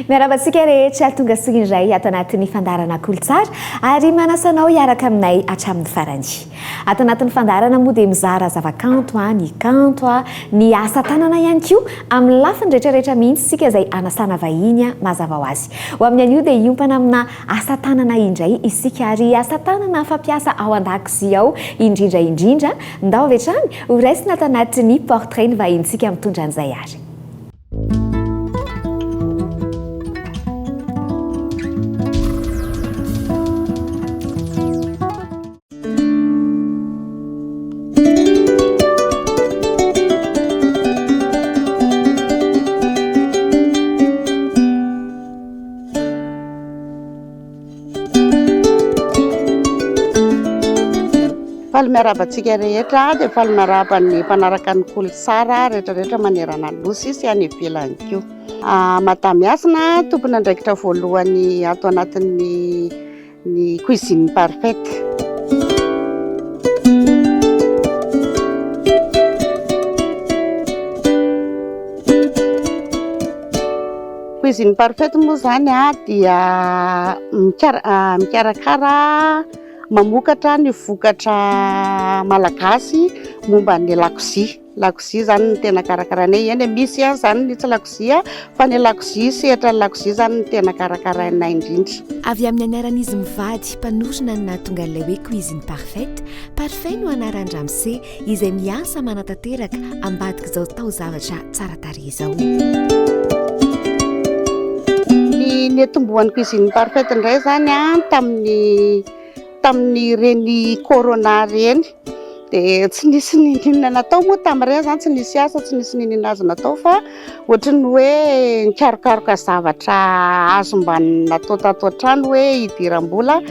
Miarahaba antsika rehetra tonga soa indray ato anatin'ny fandaharana Kolotsara ary manasa anao hiaraka aminay hatramin'ny farany. Ato anatin'ny fandaharana moa dia mizara zava-kanto, ny kanto, ny asa tanana ihany koa amin'ny lafiny rehetrarehetra mihitsy isika izay anasana vahiny mazava ho azy. Ho amin'ny anio dia hiompana amina asa tanana indray isika ary asa tanana fampiasa ao an-dakozia ao indrindra indrindra. Ndao avy hatrany ho raisina ato anatin'ny portrait ny vahinintsika mitondra an'izay ary. Faly miarahaba antsika rehetra dia faly miarahaba ny mpanaraka ny Kolotsara rehetra rehetra manerana ny Nosy sy any ivelany koa. Madame Hasina tompon'andraikitra voalohany ato anatin'ny ny cuisine parfaite. Cuisine parfaite moa izany dia mikarakara mamokatra ny vokatra malagasy momba ny lakozia. Lakozia izany no tena karakarainay. Eny e, misy ihany izany ny tsy lakozia fa ny lakozia, sehatra ny lakozia izany no tena karakarainay indrindra. Avy amin'ny anaran'izy mivady mpanorina no nahatonga an'ilay hoe Cuisine Parfaite. Parfait no anaran-dramose izay miasa manatanteraka ambadik'izao taozavatra tsara tarehy izao. Ny niatombohan'ny Cuisine Parfaite indray izany tamin'ny tamin'ireny corona ireny dia tsy nisy n'inon'inona natao moa tamin'ireny izany, tsy nisy asa, tsy nisy n'inon'inona azo natao fa ohatran'ny hoe nikarokaroka zavatra azo mba natao tato an-trano hoe hidiram-bola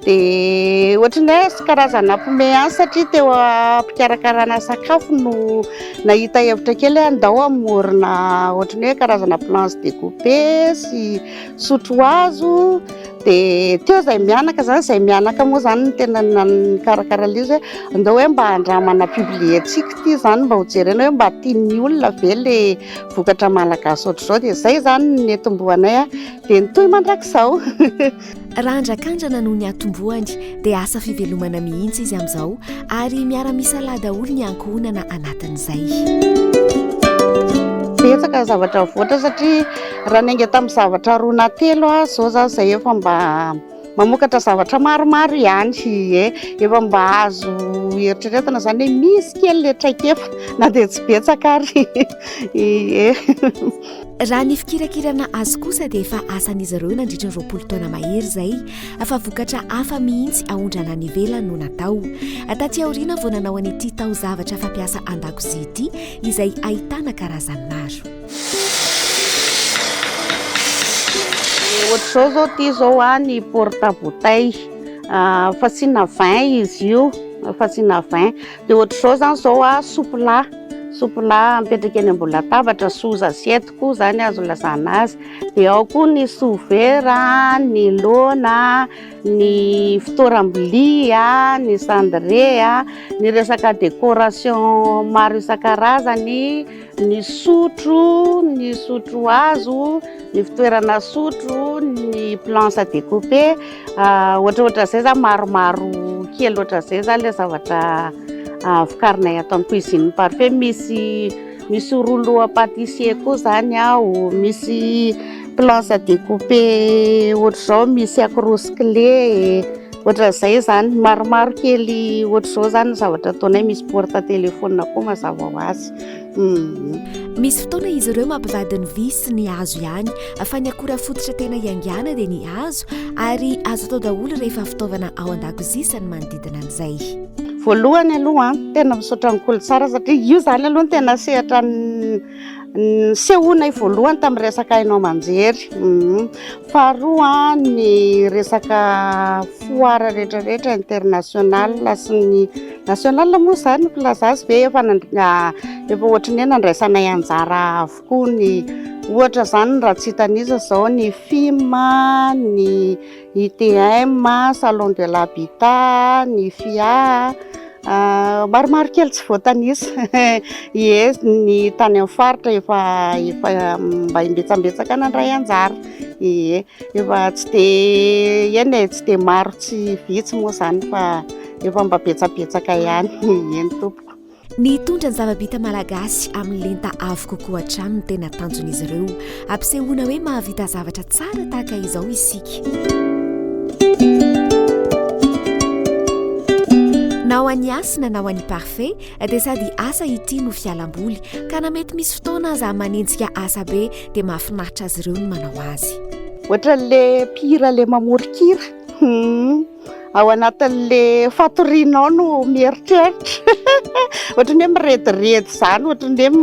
Dia ohatran'ny hoe karazana mpime ihany satria teo am-pikarakarana sakafo no nahita hevitra kely hoe andao hamorona ohatran'ny hoe karazana planche découpée sy sotro hazo. Dia teo izahay mianaka izany, izahay mianaka moa izany no tena nikarakara an'ilay izy hoe andao hoe mba andramana publier-tsika ity izany mba hojerena hoe mba tian'ny olona ve ilay vokatra malagasy ohatr'izao. Dia izay izany no niantombohanay dia nitohy mandrakizao. Raha andrakandrana no niatombohany dia asa fivelomana mihitsy izy amin'izao ary miara-misalahy daholo ny ankohonana anatin'izay. Betsaka ny zavatra mivoatra satria raha niainga tamin'ny zavatra roa na telo aho izao izany izay efa mba mamokatra zavatra maromaro ihany e, efa mba azo eritreretina izany hoe misy kely ilay traikefa na dia tsy betsaka ary e. Raha ny fikirakirana azy kosa dia efa asan'izy ireo nandritra ny 20 taona mahery izay fa vokatra hafa mihitsy aondrana any ivelany no natao. Taty aoriana vao nanao an'ity taozavatra fampiasa an-dakozia ity izay ahitana karazany maro. Ohatr'izao izao ity izao ny porte bouteille fasiana vin izy io, fasiana vin. Dia ohatr'izao izany izao sopla. Sopla mipetraka eny ambony latabatra, sous assiette koa izany azo ilazana azy. Dia ao koa ny sous vera, ny laona, ny fitoeram-bilia, ny cendré, ny resaka décoration maro isan-karazany, ny sotro, ny sotro hazo, ny fitoerana sotro, ny planche à découper, ohatrohatran'izay izany maromaro kely ohatran'izay izany ilay zavatra vokarinay ato amin'ny cuisine parfait. Misy misy rouleau à pâtissier koa izany ao, misy planche à découper ohatr'izao, misy accroche clé, ohatran'izay izany. Maromaro kely ohatr'izao izany ny zavatra ataonay, misy porte téléphone koa mazava ho azy. Misy fotoana izy ireo mampivady ny vy sy ny hazo ihany, fa ny akora fototra tena iaingàna dia ny hazo ary azo atao daholo rehefa fitaovana ao an-dakozia sy ny manodidina an'izay. Voalohany aloha, tena misaotra an'i Kolotsara satria io izany aloha no tena sehatra nisehoanay voalohany tamin'ny resaka haino aman-jery. Faharoa, ny resaka foire rehetrarehetra international sy ny national moa izany ny filaza azy ve efa efa ohatry ny hoe nandraisanay anjara avokoa ny ohatra izany raha tsy hitanisa izao ny FIM, ny ITM, salon de l'habitat, ny FIA. Maromaro kely tsy voatanisa. Ie, ny tany amin'ny faritra efa efa mba imbetsambetsaka nandray anjara. Ie, efa tsy dia eny e, tsy dia maro tsy vitsy moa izany fa efa mba betsabetsaka ihany. Eny tompoko. Ny hitondra ny zava-bita malagasy amin'ny lenta avo kokoa hatrany no tena tanjon'izy ireo. Ampisehoana hoe mahavita zavatra tsara tahaka izao isika. Na ho an'i Hasina na ho an'i Parfait dia sady asa ity no fialamboly ka na mety misy fotoana aza manenjika asa be dia mahafinaritra azy ireo ny manao azy. Ohatran'le mpihira le mamoron-kira. Hum. Ao anatin'le fatorianao no mieritreritra, ohatran'ny hoe mirediredy izany, ohatran'ny hoe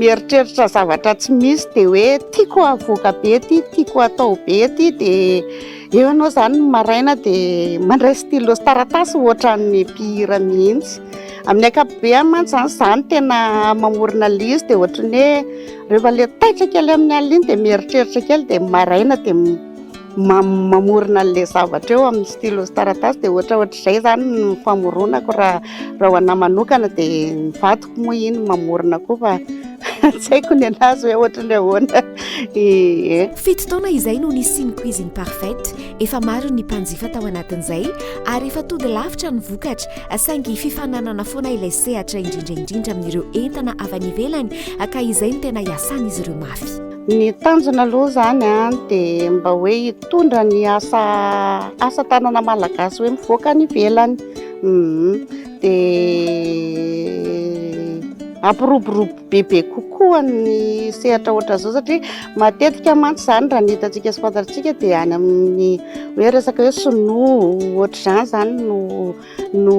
mieritreritra zavatra tsy misy dia hoe tiako havoaka be ity, tiako hatao be ity dia eo ianao izany ny maraina dia mandray stylo sy taratasy ohatran'ny mpihira mihitsy. Amin'ny ankapobeny mantsy izany, izaho no tena mamorona ilay izy dia ohatran'ny hoe rehefa ilay taitra kely amin'ny alina iny dia mieritreritra kely dia maraina dia mamorona an'ilay zavatra eo amin'ny stylo sy taratasy dia ohatra ohatr'izay izany ny famoronako raha raha ho anà manokana dia ny vadiko moa iny mamorona koa fa tsy haiko ny an'azy hoe ohatry ny ahoana. Ie. Fito taona izay no nisian'ny Cuisine Parfaite, efa maro ny mpanjifa tao anatin'izay ary efa tody lavitra ny vokatra saingy fifaninanana foana ilay sehatra indrindra indrindra amin'ireo entana avy any ivelany ka izay no tena iasan'izy ireo mafy. Ny tanjona aloha izany dia mba hoe hitondra ny asa asa tanana malagasy hoe mivoaka any ivelany. Dia hampiroborobo bebe kokoa ny sehatra ohatran'izao satria matetika mantsy izany raha ny hitantsika sy fantatsika dia any amin'ny hoe resaka hoe sinoa ohatr'izany izany no no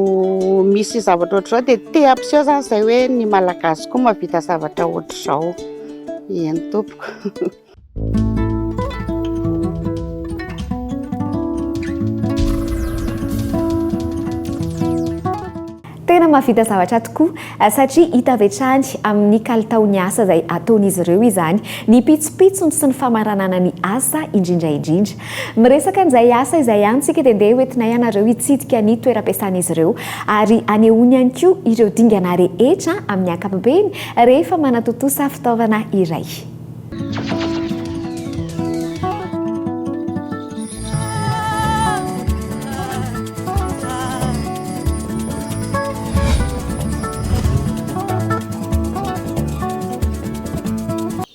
misy zavatra ohatr'izao dia te hampiseho izany izay hoe ny Malagasy koa mahavita zavatra ohatr'izao. Eny tompoko. Tena mahavita zavatra tokoa satria hita avy hatrany amin'ny kalitaon'ny asa izay ataon'izy ireo izany, ny pitsopitsony sy ny famaranana ny asa indrindra indrindra. Miresaka an'izay asa izay ihany isika dia ndeha hoentinay ianareo hitsidika ny toeram-piasan'izy ireo ary hanehoany ihany koa ireo dingana rehetra amin'ny ankapobeny rehefa manatontosa fitaovana iray.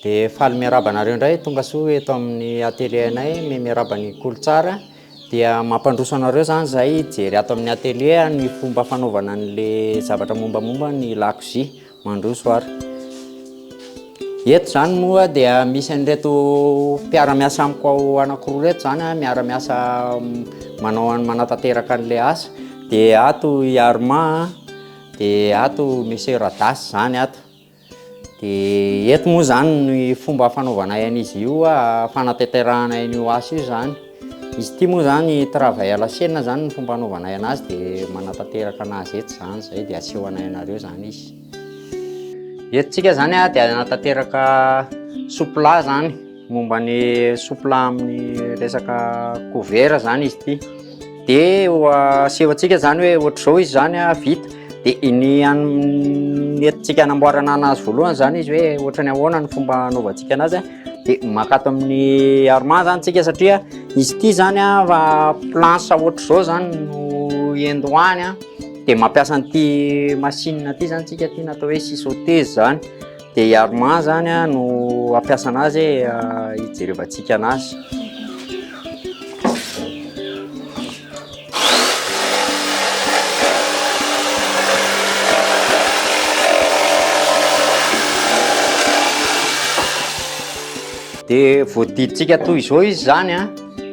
Dia faly miarahaba anareo indray tonga soa eto amin'ny atelier anay, miarahaba ny Kolotsara. Dia mampandroso anareo izany izahay hijery ato amin'ny atelier ny fomba fanaovana an'le zavatra mombamomba ny lakozia. Mandroso ary. Eto izany moa dia misy an'ireto mpiara-miasa amiko ao anankiroa ireto izany an, miara-miasa manao manatanteraka an'ilay asa. Dia ato i Armand an, dia ato Monsieur Radasy izany ato. Dia eto moa izany ny fomba fanaovanay an'izy io, fanatanterahanay an'io asa io izany. Izy ity moa izany travail à la chaîne izany ny fomba anaovanay anazy dia manatanteraka anazy eto izany izay dia asehonay anareo izany izy. Eto tsika izany dia hanatanteraka sous-plat izany, momba ny sous-plat amin'ny resaka couvert izany izy ity. Dia ho asehontsika izany hoe ohatr'izao izy izany vita. Dia ny entintsika hanamboarana anazy voalohany izany izy hoe ohatran'ny ahoana ny fomba hanaovantsika anazy. Dia maka ato amin'ny armand izany tsika satria izy ity izany fa planche ohatr'izao izany no endoany an. Dia mampiasa an'ity machine ity izany tsika, ity natao hoe scie sauteuse izany. Dia i Armand izany no hampiasa anazy hijerevantsika anazy. Dia voadidintsika toy izao izy izany an,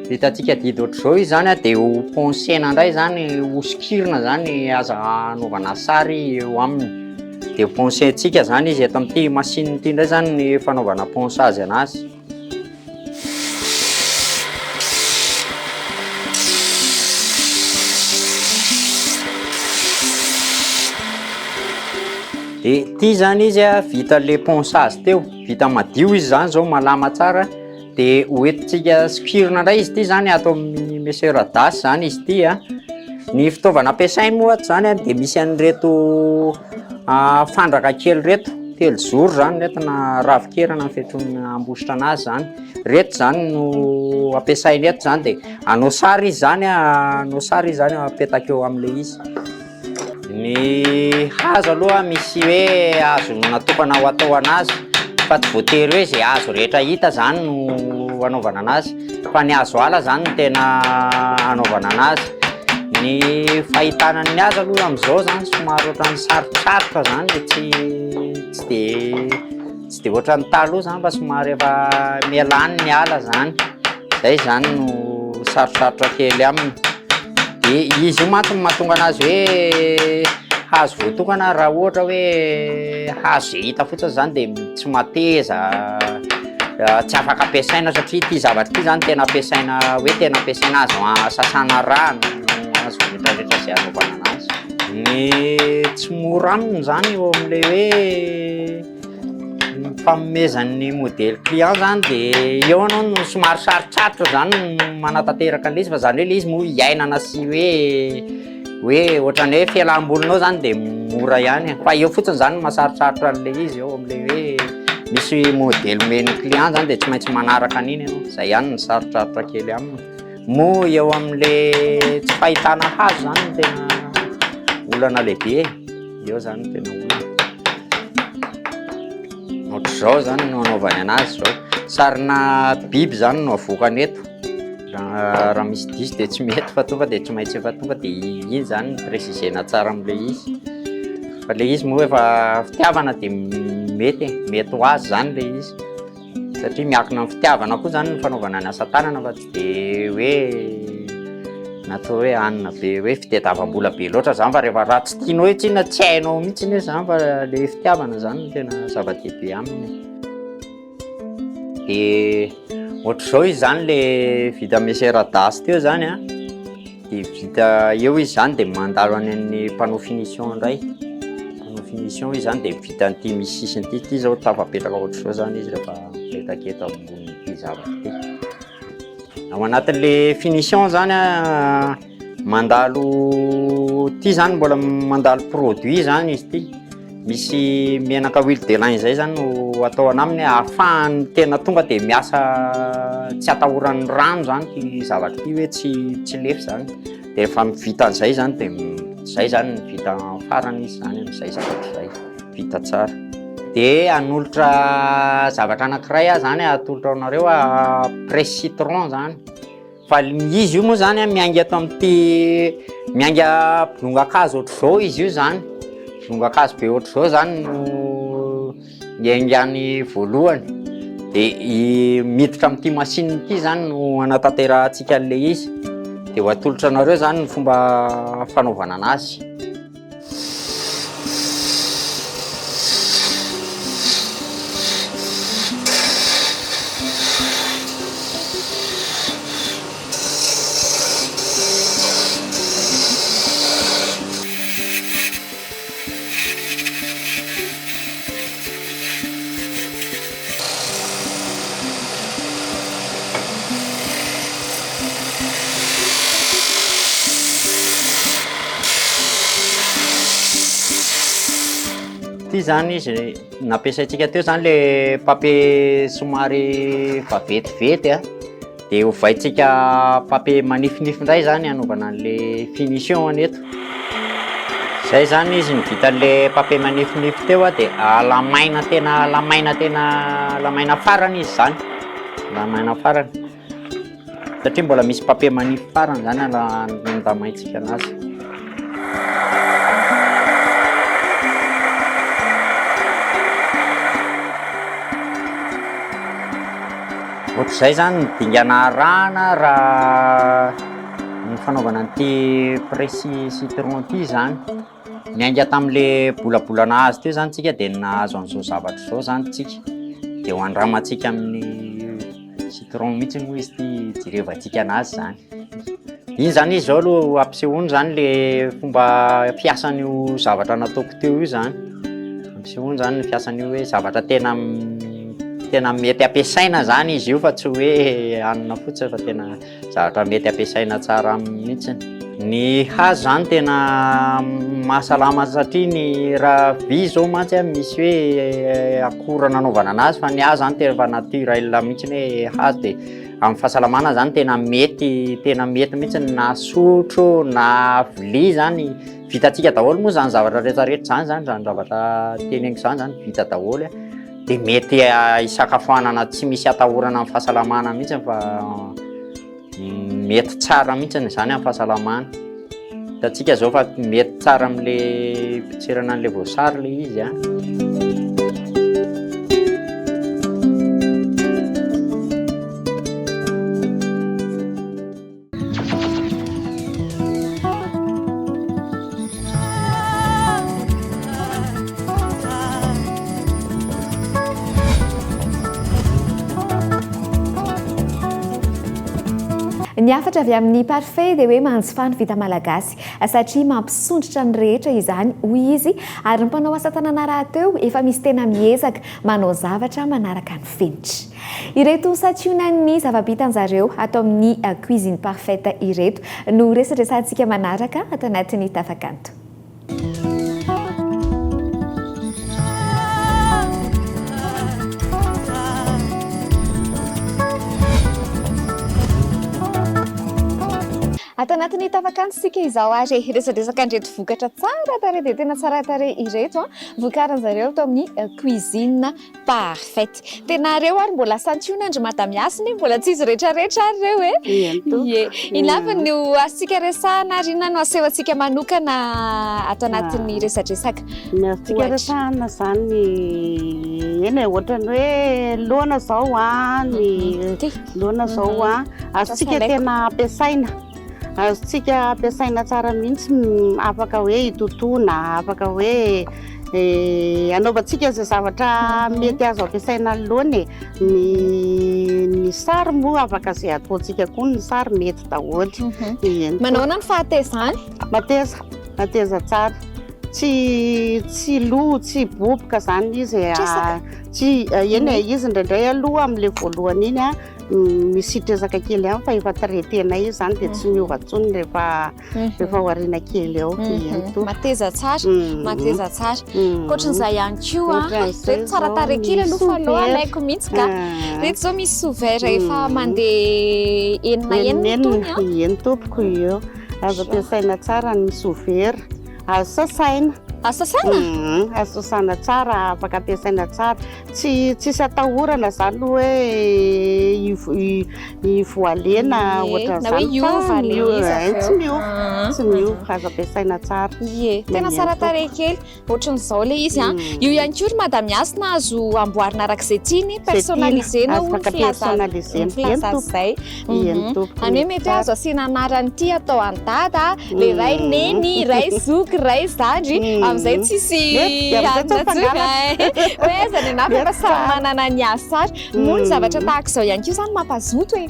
vitantsika didy ohatr'izao izy izany an, dia ho poncer-na indray izany, hosokirina izany, aza anaovana sary eo aminy. Dia poncer-ntsika izany izy eto amin'ity machine ity indray izany ny fanaovana ponçage anazy. Dia ity izany izy a, vita le ponçage teo, vita madio izy izany zao, malama tsara, dia hoentintsika sokirina indray izy ity izany ato amin'ny Monsieur Radasy izany izy ity a. Ny fitaovana ampiasainy moa ato zany dia misy an'ireto fandraka kely ireto, telozoro zany ireto na ravin-kerana ny fiantsoana ambositra anazy zany. Ireto zany no ampiasainy eto zany dia hanao sary izy zany, hanao sary izy zany apetaka eo amin'ilay izy. Ny hazo aloha misy hoe hazo natokana ho atao anazy fa tsy voatery hoe zay hazo rehetra hita zany no anaovana anazy fa ny hazo ala zany no tena anaovana anazy. Ny fahitana ny hazo aloha am'zao zany somary ohatran'ny sarotsarotra zany e, tsy tsy de tsy de ohatran'ny taloha zany fa somary efa mihalany ny ala zany, zay zany no sarotsarotra kely aminy. De izy io mantsy no mahatonga anazy hoe hazo voatokana raha ohatra hoe hazo zay hita fotsiny zany de tsy mateza, tsy afaka ampiasaina satria ity zavatra ity zany tena ampiasaina hoe tena ampiasaina azo sasana rano, azo retraretra zay anaovana anazy. Ny tsy mora aminy zany eo am'le hoe Ny fanomezan'ny modely client zany de eo anao no somary sarotsarotra zany no manatanteraka an'le izy fa zany hoe le izy moa iainana sy hoe hoe ohatran'ny hoe fialambolinao zany de mora ihany e, fa eo fotsiny zany no mahasarosarotra an'le izy eo am'le hoe misy modely omen'ny client zany de tsy maintsy manaraka an'iny ianao, zay ihany no sarotsarotra kely aminy. Moa eo am'le tsy fahitana hazo zany no tena olana lehibe e. Eo zany no tena olana. Ohatr'izao zany no anaovany anazy zao. Sarina biby zany no avoakany eto. Raha misy diso de tsy mety fa tonga de tsy maintsy efa tonga de iny zany no préciser-na tsara am'le izy. Fa le izy moa efa fitiavana de mety e, mety ho azy zany le izy. Satria miankina amin'ny fitiavana koa zany ny fanaovana ny asa tanana fa tsy de hoe natao hoe hanina be hoe fitadiavam-bola be loatra zany fa rehefa raha tsy tianao io tsinona tsy hainao mihitsy io zany fa le fitiavana zany no tena zava-dehibe aminy. De ohatr'izao izy zany le vita mesera dasy teo zany a. De vita eo izy zany de mandalo any amin'ny panneau finition indray, panneau finition izy zany de vita an'ity misy sisiny ity, ity zao tafapetraka ohatr'izao zany izy rehefa mipetaka eto ambonin'ity zavatra ity. Ao anatin'le finition zany a, mandalo ity zany mbola mandalo produit zany izy ity. Misy menaka huile de lin zay zany no atao anaminy ahafahany tena tonga de miasa tsy atahoran'ny rano zany ty zavatra ty hoe tsy tsy lefy zany de rehefa vita an'izay zany de zay zany ny vita farany izy zany am'zay zavatra zay vita tsara. De hanolotra zavatra anankiray aho zany atolotra ho anareo presse citron zany. Fa izy io moa zany a miainga ato amin'ity miainga bolongan-kazo ohatr'izao izy io zany, bolongan-kazo be ohatr'izao zany no iaingany voalohany, de i miditra amin'ity machine ity zany no anatanterahantsika an'le izy, de ho atolotra anareo zany ny fomba fanaovana anazy. Ity zany izy nampiasaintsika teo zany le papier somary vaventiventy a, de ovaintsika papier manifinify indray zany anaovana an'le finition any eto. Zay zany izy no vitan'le papier manifinify teo a, de alamaina tena alamaina tena alamaina farany izy zany, alamaina farany. Satria mbola misy papier manify farany zany andamaintsika anazy. Ohatr'izay zany ny dingana arahana raha ny fanaovana an'ity presse citron ity zany. Niainga tamin'le bolabola nahazo teo zany tsika de nahazo an'izao zavatra izao zany tsika. De ho andramantsika amin'ny Citron mihitsy moa izy ity jerevantsika anazy zany. Iny zany izy zao aloha ampisehoany zany le fomba fiasan'io zavatra nataoko teo io zany. Ampisehoany zany ny fiasan'io hoe zavatra tena tena mety ampiasaina zany izy io fa tsy hoe hanina fotsiny fa tena zavatra mety ampiasaina tsara mihitsiny. Ny hazo zany tena mahasalama satria ny raha vy zao mantsy a misy hoe akora nanaovana anazy fa ny hazo zany tena efa naturel mihitsy hoe hazo de amin'ny fahasalamana zany tena mety tena mety mihitsy na sotro na vilia zany vitantsika daholo moa zany zavatra rehetrarehetra zany zany zany zavatra teneniko zany zany vita daholo a de mety hisakafoanana tsy misy atahorana amin'ny fahasalamana mihitsy fa Mety tsara mihitsy izany amin'ny fahasalamana. Hitantsika izao fa mety tsara amin'le fitsirana an'le voasary le izy a. Ny hafatra avy amin'ny Parfait dia hoe manjifa ny vita malagasy satria mampisondrotra ny rehetra izany hoy izy ary ny mpanao asa tanana rahateo efa misy tena miezaka manao zavatra manaraka ny fenitra. Ireto santionan'ny zava-bitan-jareo ato amin'ny Cuisine Parfaite ireto no resadresantsika manaraka ato anatin'ny Tafakanto. Ato anatin'ny Tafakanto isika izao ary resadresaka an'ireto vokatra tsara tarehy dia tena tsara tarehy ireto vokarin'zareo ato amin'ny Cuisine Parfaite. Tena reo ary mbola santionan-dry Madame Hasina e, mbola tsy izy rehetrarehetra ary reo e. Ie. Inona avy no azontsika resahana ary inona no aseho antsika manokana ato anatin'ny resadresaka? Ny azontsika resahana izany, eny e, ohatran'ny hoe laona izao an, ny laona izao an, azontsika tena ampiasaina. Azontsika ampiasaina tsara mihitsy, afaka hoe hitotoana, afaka hoe anaovantsika izay zavatra mety azo ampiasaina ny laona e. Ny ny sary moa afaka izay ataontsika koa ny sary mety daholo. Eny. Manao ahoana ny fahatezany? Mateza, mateza tsara. Tsy tsy lo, tsy boboka izany izy e. Tresaka. Tsy eny e, izy indraindray aloha amin'ilay voalohany iny an, Misy tresaka kely ihany fa efa traiter-nay izy zany dia tsy miova intsony rehefa rehefa aoriana kely eo. Mateza tsara, mateza tsara. Ankoatran'izay ihany koa, ireto tsara tarehy kely aloha fa aleo alaiko mihitsy ka. Ireto izao misy sous-verre efa mandeha enina enina itony an. Eny tompoko io. Azo ampiasaina tsara ny sous-verre. Azo sasaina. Azo sasana? Azo sasana tsara, afaka ampiasaina tsara. Tsy tsisy atahorana zany hoe hivoalena ohatran'izany fa tsy miova, tsy miova, azo ampiasaina tsara. Ie, tena tsara tarehy kely, ohatran'izao ilay izy an. Io ihany koa ry Madame Hasina azo amboarina araka izay tiany, personnalisena hoy ny filaza ny filaza azy izay. Izany hoe mety hoe azo asiana anarany ity atao an'i Dada, ilay iray Neny, iray Zoky, iray Zandry, amin'izay tsisy anona intsony hoe aiza ny anah fa samy manana ny azy tsara. Moa ny zavatra tahaka izao ihany koa izany mampazoto e.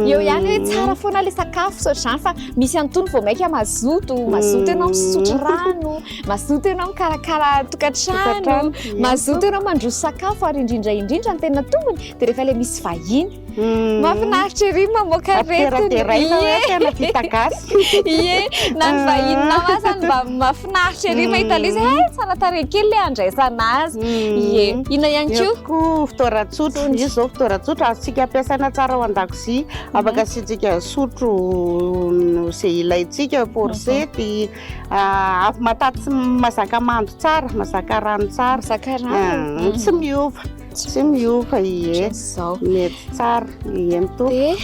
Eo ihany hoe tsara foana ilay sakafo sy ohatr'izany fa misy an'itony vao mainka mazoto, mazoto ianao misotro rano, mazoto ianao mikarakara tokantrano, mazoto ianao mandroso sakafo ary indrindra indrindra ny tena tombony dia rehefa ilay misy vahiny. Mahafinaritra ery mamoaka aretina. Deraina hoe tena vita gasy. Ie, na ny vahininao aza mba mahafinaritra ery mahita ilay izy, hay tsara tarehy kely ilay andraisana azy. Ie, inona ihany koa? Eo koa fitoeran-tsotro, izy izao fitoeran-tsotro azontsika ampiasaina tsara ao an-dakozia, afaka asiantsika sotro izay ilaintsika, fourchette, mataty mazaka mando tsara, mazaka rano tsara. Mazaka rano. Tsy miova. Tsy miova ie. Mety tsara ie tompoko. Dia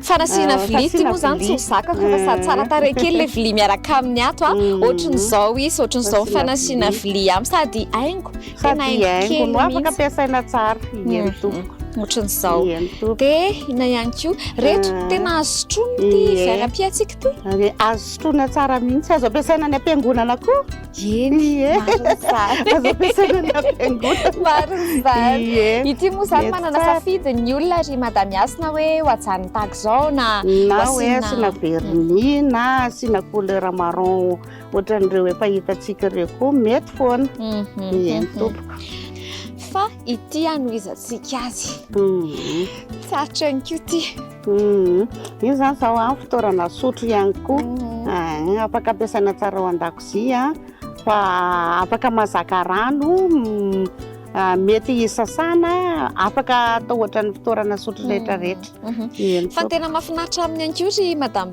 fanasiana vilia ity moa izany tsy ho zakako fa sady tsara tarehy kely ilay vilia miaraka aminy ato a. Ohatran'izao izy, ohatran'izao ny fanasiana vilia aminy sady haingo. Tena haingo kely mihitsy. Afaka ampiasaina tsara ie tompoko. Ohatran'izao. Dia inona ihany koa? Ireto tena azo sotroina ity verre à pied antsika ity. Azo sotroina tsara mihitsy, azo ampiasaina any am-piangonana koa. Eny, marina izany. Azo ampiasaina any am-piangonana. Marina izany. Ity moa izany manana safidy ny olona ry Madame Hasina hoe ho ajanony tahaka izao na Na hoe asiana vernis na asiana couleur marron ohatran'ireo efa hitantsika ireo koa mety foana. Eny tompoko. Fa ity hanohizantsika azy. Sarotra ihany koa ity. Io izany izao an, fitoerana sotro ihany koa. Afaka ampiasaina tsara ao an-dakozia fa afaka mahazaka rano, mety sasana, afaka atao ohatran'ny fitoerana sotro rehetra rehetra. Mhm. Fa ny tena mahafinaritra aminy ihany koa ry madame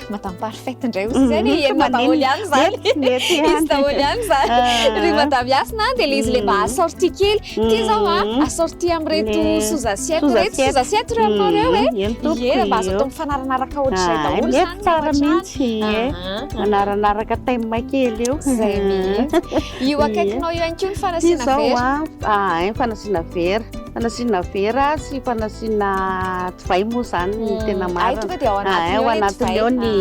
madame parfaite indray ozy zany mhm. enina daholo ihany zany izy daholo ihany zany ah. ry madame Hasina dia le izy le mba assorti kely ty zao a mhm. assorti amin'ireto sous assiette reto sous assiette reo aminao reo e ie mba azo atao mifanaranaraka ohatr'izay ah, daholo zany tsara mihitsy e ah, manaranaraka thème kely eo zay mihitsy io akaikinao io ihany koa ny fanasiana vera ah, fanasiana vera Fanasiana vera sy fanasiana divay moa izany ny mm. tena marina. Ay tonga dia ao anatiny ao anatiny ao ny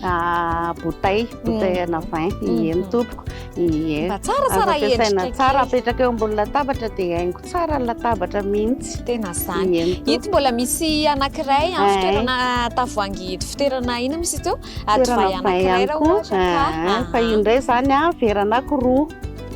ah, bouteille, mm. bouteille ana vin, mm. eny tompoko. Ie. Mba tsara tsara endrika. Tsara apetraka eo ambony latabatra dia haingo tsara ny latabatra mihitsy. Tena zany. Ito mbola misy anankiray an fitoerana tavoahangy fitoerana inona misy ito? Divay anankiray raha ohatra ka. Fa io indray izany an vera anankiroa.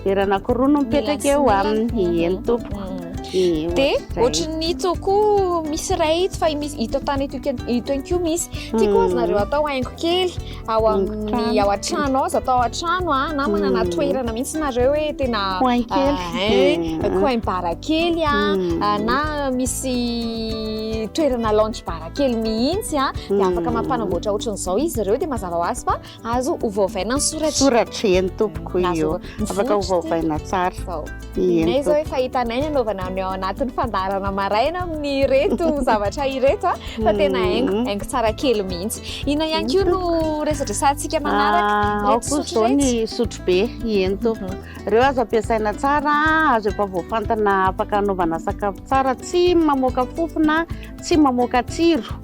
Vera anankiroa no mipetraka eo aminy. Eny tompoko. Dia ohatran'ny ito koa misy iray ito fa misy ito tany ito ito ihany koa misy. Tiako azonareo atao haingo kely ao amin'ny ao an-trano ao, azo atao ao an-trano a, na manana toerana mihitsy nareo hoe tena coin kely. Coin bar kely a, na misy toerana lounge bar kely mihitsy a, dia afaka mampanamboatra ohatran'izao izy ireo dia mazava ho azy fa Azo ovaovaina ny soratra. Soratra, eny tompoko io. Afaka ovaovaina tsara. Eny izao efa hitanay ny anaovana ny ao anatin'ny fandaharana maraina amin'ireto zavatra ireto a, fa tena haingo, mm. haingo tsara kely mihitsy. Inona ihany koa no resadresantsika manaraka? Ah, ao koa izao ny sotrobe, eny tompoko. Mhm. Ireo azo ampiasaina tsara, azo efa voafantina afaka anaovana sakafo tsara, tsy mamoaka fofona, tsy mamoaka tsiro.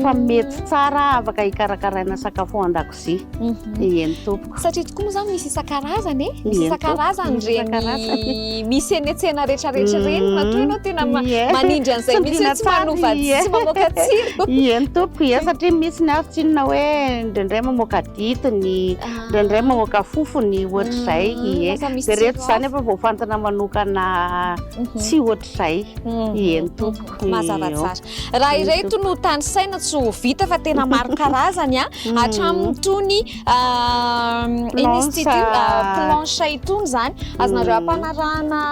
Fa mety tsara afaka hikarakaraina sakafo ao an-dakozia. Mhm. Eny tompoko. Satria tokoa moa izany misy isan-karazany e. Misy isan-karazany ireny misy eny an-tsena rehetrarehetra ireny. Mhm. Matoa ianao tena manindry an'izay mihitsy hoe tsy manova tsy mamoaka tsiro. Eny tompoko, ie satria misy ny azo tsinona hoe indraindray mamoaka ditiny, ah. indraindray mamoaka fofony ohatr'izay. Mhm. Ie. Dia ireto izany efa voafantina manokana tsy ohatr'izay. Eny tompoko. Mazava tsara. Raha ireto no tanisaina tsy ho vita fa tena maro karazany a, mm. hatramin'ny tony ah, ity ah, planche itony zany azonareo mm. ampanarahana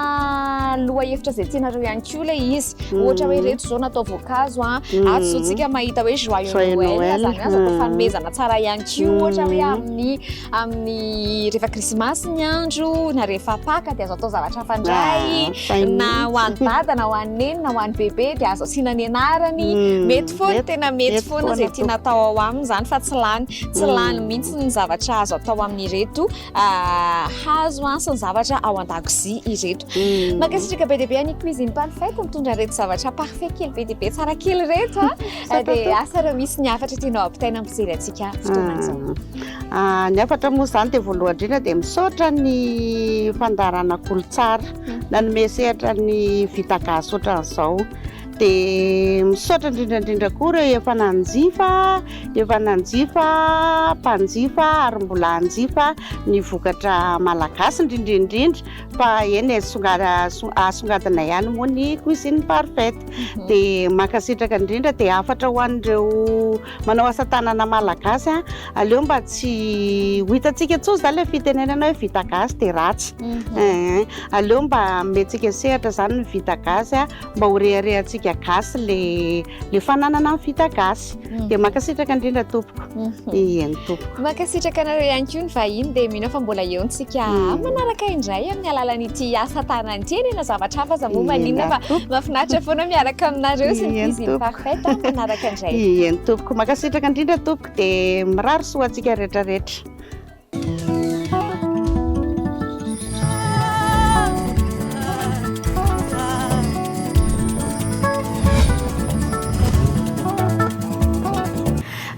lohahevitra izay tianareo ihany koa ilay izy. Mm. Ohatra hoe ireto zao natao voankazo a, ato zao tsika mahita hoe joyeux Noël zany azo atao fanomezana tsara ihany koa ohatra hoe amin'ny amin'ny rehefa krismasy ny andro na rehefa paka dia azo atao zavatra hafa indray ah, na ho an'ny dada na ho an'ny neny na ho an'ny bebe dia azo asiana ny anarany mm, mety foana tena mety foana izay tiana atao ao aminy izany fa tsy lany tsy mm. lany mihitsy ny zavatra azo atao amin'ireto ah, hazo an sy ny zavatra ao an-dakozia ireto mm. mankasitraka be dia be any cuisine parfaite mitondra ireto zavatra parfait kely be dia be tsara kely ireto a dia asa raha misy ny hafatra tianao ampitaina mijery antsika fotoana izao Ny hafatra moa izany dia voalohany indrindra dia misaotra ny fandaharana Kolotsara nanome sehatra ny vita gasy ohatran'izao. Dia misaotra indrindra indrindra koa ireo efa nanjifa, efa nanjifa, mpanjifa ary mbola hanjifa ny vokatra malagasy indrindra indrindra fa eny e, asongadina ihany moa ny cuisine parfaite. Dia mankasitraka indrindra dia hafatra ho an'ireo Manao asa tanana malagasy a, aleo mba tsy ho hitantsika intsony izany ilay fitenenana hoe vita gasy dia ratsy. Mhm. Aleo mba omentsika sehatra izany ny vita gasy a, mba ho reharehantsika gasy le le fananana ny vita gasy. Mhm. Dia mankasitraka indrindra tompoko. Mhm. Eny tompoko. Mankasitraka anareo ihany koa ny vahiny dia mino aho fa mbola eo ntsika mm. manaraka indray amin'ny alalan'ity asa tanana ity eny na zavatra hafa aza moa maninona fa mahafinaritra foana miaraka aminareo sy ny cuisine parfaite manaraka indray. Eny tompoko, mankasitraka indrindra tompoko dia mirary soa antsika rehetra rehetra.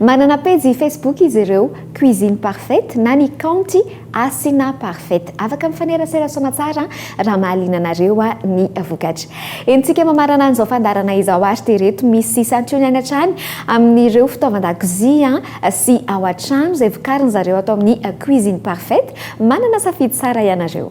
Manana pejy Facebook izy ireo, Cuisine Parfaite na ny kaonty Hasina Parfaite. Afaka mifanerasera soamatsara raha mahaliana anareo ny vokatra. Entintsika mamarana an'izao fandaharana izao ary dia ireto misy santionany hatrany amin'ireo fitaovan-dakozia sy ao an-trano izay vokarin zareo ato amin'ny Cuisine Parfaite. Manana safidy tsara ianareo.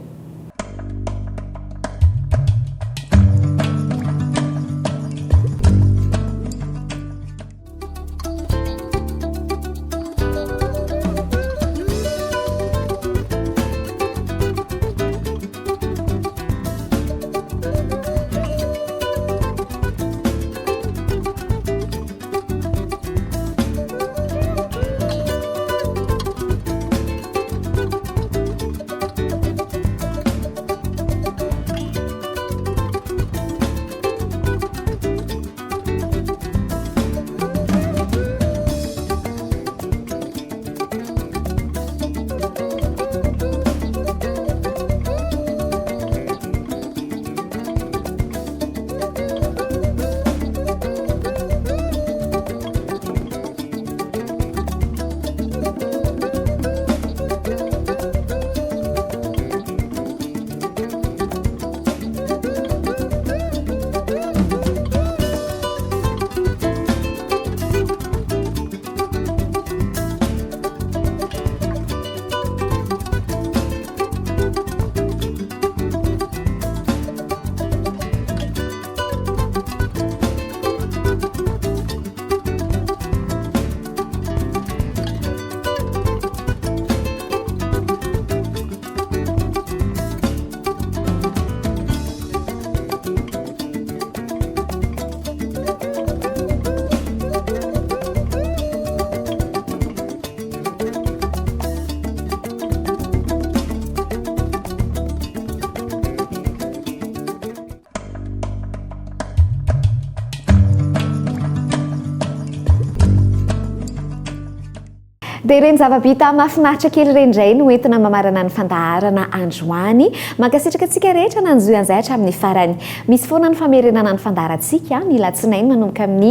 Dia ireny zava-bita mahafinaritra kely ireny indray no entina mamarana ny fandaharana androany. Mankasitraka antsika rehetra nanjohy an'izay hatramin'ny farany. Misy foana ny famerenana ny fandaharantsika, ny alatsinainy manomboka amin'ny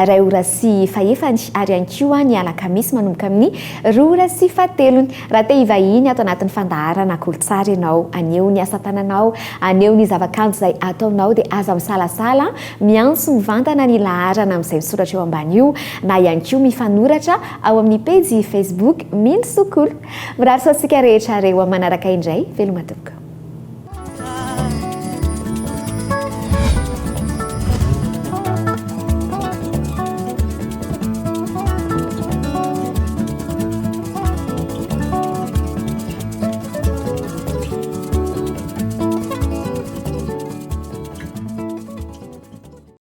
iray ora sy fahefany ary ihany koa ny alakamisy manomboka amin'ny roa ora sy fahatelony. Raha te hivahiny ato anatin'ny fandaharana Kolotsara ianao, haneho ny asa tananao, haneho ny zavakanto izay ataonao dia aza misalasala miantso mivantana ny laharana amin'izay misoratra eo ambany io na ihany koa mifanoratra ao amin'ny pejy Facebook Mino Sokolo. Mirary soa antsika rehetra re ho amin'ny manaraka indray. Veloma tompoko.